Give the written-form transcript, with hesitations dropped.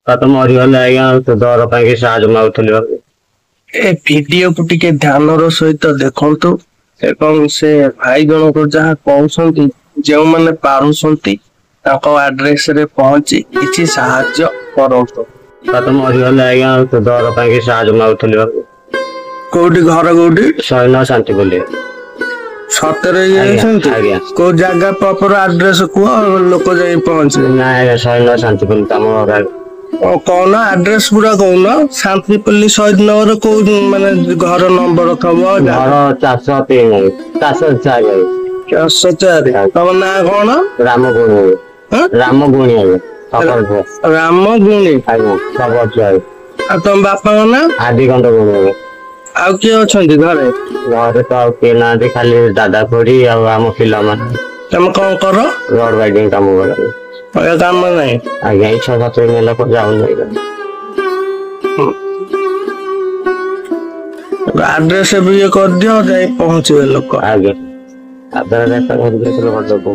ତ ମରିଗଲେ ଆଜ୍ଞା, ଡର ପାଇଁ ସାହାଯ୍ୟ ମାଗୁଥିଲି। ଏ ଭିଡିଓକୁ ଟିକେ ଧ୍ୟାନର ସହିତ ଦେଖନ୍ତୁ ଏବଂ ସେ ଭାଇ ଜଣକ ଯାହା କହୁଛନ୍ତି, ଯେଉଁମାନେ ପାରୁଛନ୍ତି ତାଙ୍କ ଆଡ୍ରେସ ରେ ପହଞ୍ଚି କିଛି ସାହାଯ୍ୟ କରନ୍ତୁ। ତ ମରିଗଲେ ଆଜ୍ଞା, ଡର ପାଇଁ ସାହାଯ୍ୟ ମାଗୁଥିଲି। କୋଉଠି ଘର? କୋଉଠି? 109 ଶାନ୍ତିପଲ୍ଲୀ। ସତରେ ଯାଇଛନ୍ତି? ଆଜ୍ଞା। କୋଉ ଜାଗା ପ୍ରପର ଆଡ୍ରେସ କୁହ, ଲୋକ ଯାଇ ପହଞ୍ଚିବେ। ନା ଆଜ୍ଞା, 109 ଶାନ୍ତିପଲ୍ଲୀ ଆମ ଘର। କହୁନ, ଆଡ୍ରେସ ପୁରା କହୁନ। ଶାନ୍ତିପଲ୍ଲୀ ଶହୀଦ ନଗର କୋଉ, ମାନେ ଘର ନମ୍ବର ଥବ। ଘର 403, 404। 404। ତମ ନାଁ କଣ? ରାମ ଗୁଣି। ରାମ ଗୁଣି ଆଜ୍ଞା। ରାମ ଗୁଣି। ଆଜ୍ଞା, ଖବର। ଆଉ ତମ ବାପାଙ୍କ ନାଁ? ଆଦିକନ୍ଦ ଗୁଣି ଆଜ୍ଞା। ଆଉ କିଏ ଅଛନ୍ତି ଘରେ? ଘରେ ତ ଆଉ କିଏ ନାହାନ୍ତି, ଖାଲି ଦାଦା ଖୁଡି ଆଉ ଆମ ପିଲାମାନେ। ତମେ କଣ କର? ରୋଡ ବାଇଡିଂ କାମ କର। କାମ ନାହିଁ ଆଜ୍ଞା, ଏଇ 6 7 ଦିନ ହେଲା ଯାଉନି। ଆଡ୍ରେସ ବି ଇଏ କରିଦିଅ, ଯାଇ ପହଞ୍ଚିବେ ଲୋକ। ଆଜ୍ଞା, ଆଧାର କାର୍ଡ ଧରିକି ଆସିଲେ କରିଦେବୁ।